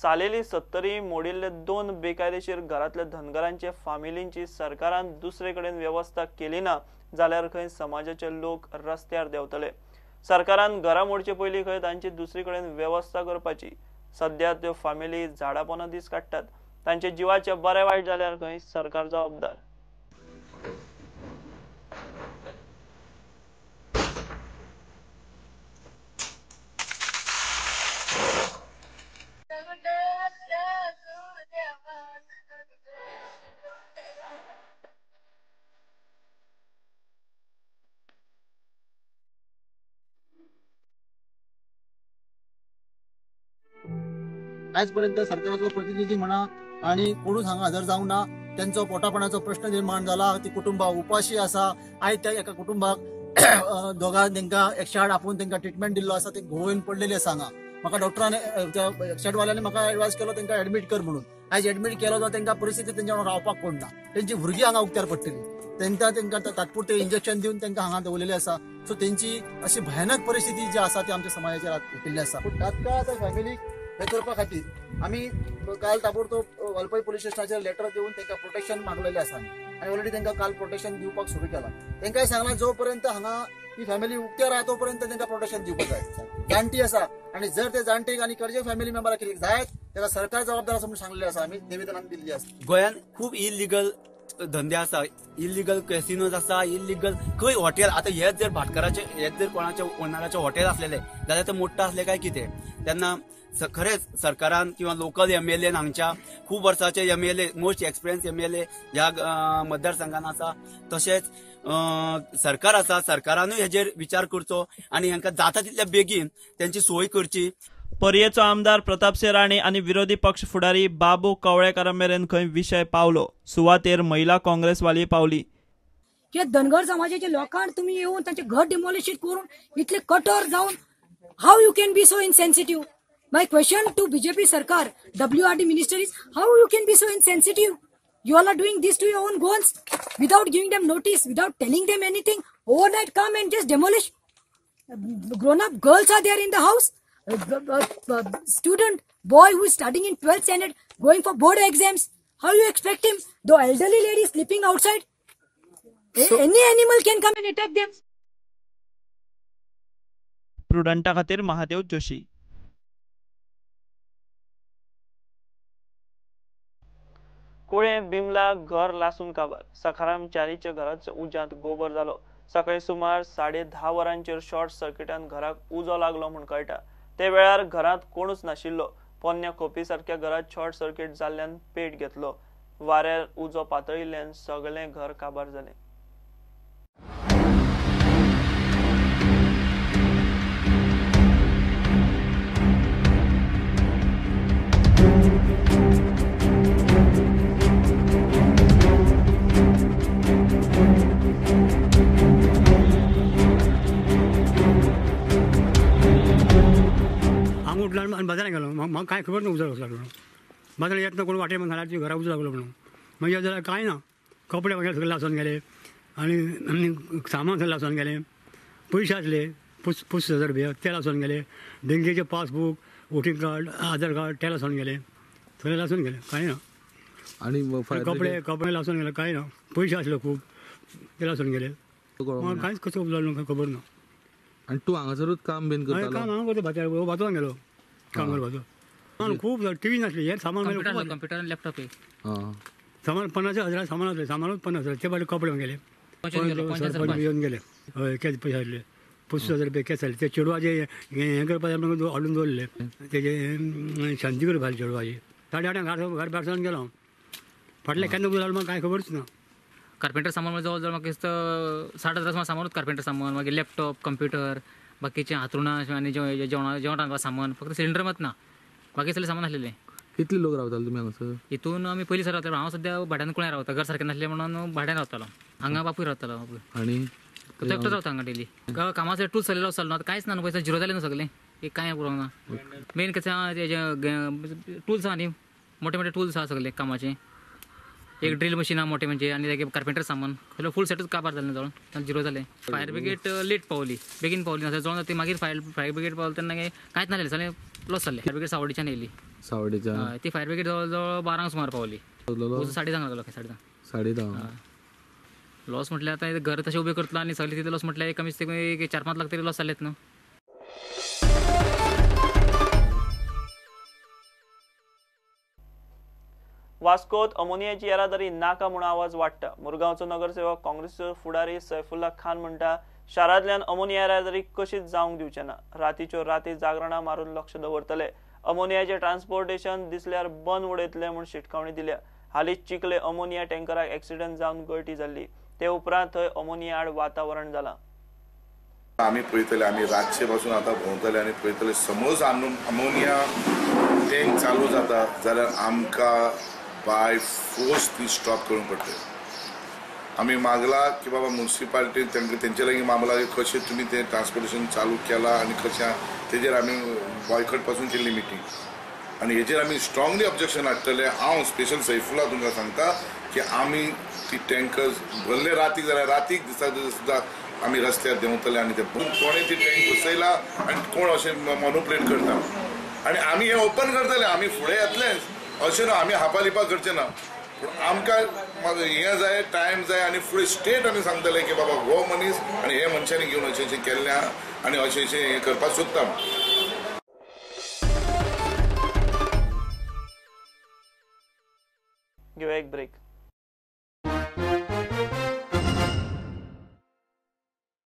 सालेली सत्तरी मोडिल्ले 2 बेकायदेशीर घरांतल्या धनगरांचे फामिलींची सरकारान दुसरे कडेन वेवस्था केली ना जाल्यार खंय समाजाचे लोक रस्त्यार देंवतले। सरकारान घरां मोडचे पयलीं खंय तांची दुसरे कडेन वेवस्था करपाची। सद्या त्यो फामिली झाडापोना दीस काडटात, तांचे जिवाचे बरे वायट जाल्यार खंय सरकार जबाबदार। आजपर्यंत सरकाराचो प्रतिनिधी म्हणा आणि कोणूच हांगा हजर जावंक ना। त्यांचो पोटापणाचो प्रश्न निर्माण जाला, ती कुटुंबा उपाशी आसा। आयज त्या एका कुटुंबाक दोगां तांकां 108 आपोवन तांकां ट्रिटमेंट दिल्लो आसा, ते गोवन पडलेले आसा हांगा। म्हाका डॉक्टरान 108 वाल्यांनी म्हाका एडवायज केलो तांकां एडमीट कर म्हणून। आयज एडमीट केलो जाल्यार तांकां परिस्थिती तेंच्या वांगडा रावपाक कोण ना, तेंची भुरगीं हांगा उक्त्यार पडटली। तांकां तांकां तात्पुरते इंजेक्शन दिवन तांकां हांगा दवरलेले आसा। सो तेंची अशी भयानक परिस्थिती जी आसा ती आमच्या समाजाचेर केल्ली आसा। पूण तात्काळ आतां फॅमिलीक हे करपा खातीर आमी काल ताबडतोब वालपई पोलीस स्टेशनाचेर लेटर दिवन तांकां प्रोटेक्शन मागलेलें आसा आनी ऑलरेडी तांकां काल प्रोटेक्शन दिवपाक सुरू केलां। तांकांय सांगलां जो पर्यंत हांगा ही फॅमिली उक्त्यार आहा तो पर्यंत तांकां प्रोटेक्शन दिवपाक जाय। जाणटी आसा आनी जर ते जाणटेक आनी कर्जे फॅमिली मेंबराक कितें जायत ताका सरकार जबाबदार आसा म्हणून सांगलेलें आसा, आमी निवेदनान दिल्ली आसा। गोंयांत खूब इलिगल धंदे आसा, इलिगल कॅसिनोज आसा, इलिगल खंय हॉटेल। आतां हेच जर भाटकाराचे, हेच जर कोणाचे ओनराचे हॉटेल आसलेले जाल्यार ते मोडटा आसले काय कितें, तेन्ना खरेंच सरकारान किंवा लोकल एमएलए हांगच्या खूब वर्साचे एमएलए, मोस्ट एक्सपिरियन्स एमएलए ह्या मतदारसंघान आसा, तशेंच सरकार आसा, सरकारानूय हेजेर विचार करचो आनी हांकां जाता तितल्या बेगीन तेंची सोय करची। पर्येचो आमदार प्रतापसिंह राणे आनी विरोधी पक्ष फुडारी बाबू कवळेकारा मेरेन खंय विशय पावलो। सुवातेर महिला काँग्रेसवाली पावली। हे धनगर समाजाचे लोकांक तुमी येवन तांचे घर डिमॉलिश करून इतले कठोर जावन how you can be so insensitive? My question to BJP sarkar, WRD minister is how you can be so insensitive? You all are doing this to your own goals without giving them notice, without telling them anything. Overnight come and just demolish. Grown up girls are there in the house. Student boy who is studying in 12th standard going for board exams. How you expect him? The elderly lady sleeping outside. So, any animal can come and attack them. प्रुडंटा खातीर महादेव जोशी। कुळे बिमला घर लासून काबार, सखाराम च्यारीच्या घराचो उज्यांत गोबर जालो। सकाळी सुमार 10:30 वरांचेर शॉर्ट सर्किटान घराक उजो लागलो म्हूण कळटा। ते वेळार घरांत कोणूच नाशिल्लो। पोन्न्या खोपी सारक्या घरात शॉर्ट सर्किट जाल्ल्यान पेट घेतलो। वाऱ्यार उजो पातळिल्ल्यान सगळें घर काबार जालें। हांव उठलो आनी बाजारान गेलो, म्हाका कांय खबर ना उजो लागलो म्हणून। बाजारान येतना कोण वाटेर झाडार घरा उजो लागलो म्हणून, मागीर जाल्यार कांय ना, कपडे वगैरे सगळे लासून गेले आनी सामान सगळें लासून गेलें, पयशे आसले 25,000 रुपया ते लासून गेले, बँकेचे passbook, voting card, Aadhaar card ते लासून गेले, सगळें लासून गेले, कांय ना। आनी कपडे कपडे लासून गेले, कांय ना, पयशे आसले खूब ते लासून गेले, कांयच कसो जालो खबर ना। आनी तूं हांगासरूच काम बीन करतालो? काम हांव करता, भात्यार भातोन गेलो काम करपाचो। खूब टिवी नासली, हे सामान कंप्युटर लॅपटॉप सामान 50,000 सामान आसलें, सामानूच 50,000, ते फाटी कपडे गेले, सरपंच येवन गेले, हय कॅश पयशे आसले 25,000 रुपया कॅश आसले। ते चेडवाचे हें करपाचें हाडून दवरले, तेजे शांती करपा चेडवाची। 8:30 घर भायर गेलो हांव, फाटलें केन्ना उजो लागलो म्हाका कांय खबरूच ना। कार्पेंटर सामान जवळ जवळ म्हाका दिसता 60,000 सामानूच कार्पेंटर सामान, मागीर लॅपटॉप, कंप्युटर, बाकीचें हातरुणां आनी जेवण जेवण रांदपा सामान, फक्त सिलिंडर मात ना, बाकी सगळें सामान आसलेलें। कितले लोक रावताले तुमी हांगासर? हितून आमी पयलीं सर रावताले, हांव सद्या भाड्यान कुळ्यां रावता, घर सारकें नासलें म्हणून भाड्यान रावतालो। हांगा बापूय रावतालो, बापूय आनी तो एकटोच रावता हांगा डेली। कामाचो टूल्स सगळें लॉस जालो न्हू, आतां कांयच ना न्हू, पयशे झिरो जाले न्हू सगळें, एक कांय उरोंक ना। मेन कशें आहा तेजें टूल्स आहा न्ही, मोठे मोठे टूल्स आहा सगळे कामाचे, एक ड्रिल मशीन आहा मोठें म्हणजे आनी कार्पेंटर सामान सगळें फूल सेटूच काबार जालें जळोन झिरो जालें. फायर ब्रिगेड लेट पावली, बेगीन पावली ना जळोन ती मागीर फायर ब्रिगेड पावली तेन्ना कांयच नासलें, सगळें लॉस जालें. फायर ब्रिगेड सावडीच्यान येयली, सावडीच्यान ती फायर ब्रिगेड जवळ जवळ 12 सुमार पावली, 10:30 लागलो. 10:30 लॉस म्हटल्यार आतां घर तशें उबें करतलो आनी सगळें तितलें लॉस म्हटल्यार कमीत कमी 4-5 लाख तरी लॉस जालेत न्हू. वास्कोत अमोनियाची येरादारी नाका म्हूण आवाज वाडटा. मुरगांवचो नगरसेवक काँग्रेसचो फुडारी सैफुल्ला खान म्हणटा शारांतल्यान अमोनिया येरादारी कशीच जावंक दिवचे ना. रातीच्यो राती जागरणां मारून लक्ष दवरतले. अमोनियाचें ट्रान्सपोर्टेशन दिसल्यार बंद उडयतले म्हूण शिटकावणी दिल्या. हालींच चिखले अमोनिया टँकराक एक्सिडंट जावन गळटी जाल्ली, ते उपरांत थंय अमोनिया आड वातावरण जालां. आमी पळयतले, आमी रातचे पासून आतां भोंवतले आनी पळयतले, समज अमोनिया टँक चालू जाता जाल्यार आमकां बाय फोर्स ती स्टॉप करूंक पडटली. आमी मागला की बाबा मुन्सिपालिटीन तांकां तेंचे लागीं मागला की कशें तुमी तें ट्रान्सपोर्टेशन चालू केलां आनी कशें तेजेर आमी बॉयकॉट पासून केल्ली मिटींग आनी हेजेर आमी स्ट्रांगली ऑब्जेक्शन हाडटले. हांव स्पेशल सैफुल्ला तुमकां सांगता की आमी ती टँकर्स भरले रातीक जाल्यार रातीक दिसा सुद्दां आमी रस्त्यार देंवतले आनी ते कोणें ती टँक बसयला आनी कोण अशें मॅनिपुलेट करता आनी आमी हें ओपन करतले. आमी फुडें येतलेच अशें ना, आमी हापालिपा करचे ना, पूण आमकां हें जाय, टायम जाय आनी फुडें स्टेट आमी सांगतले की बाबा हो मनीस आनी हे मनशांनी घेवन अशें अशें केल्लें आहा आनी अशें अशें हें करपाक सोदता. घेवया एक ब्रेक.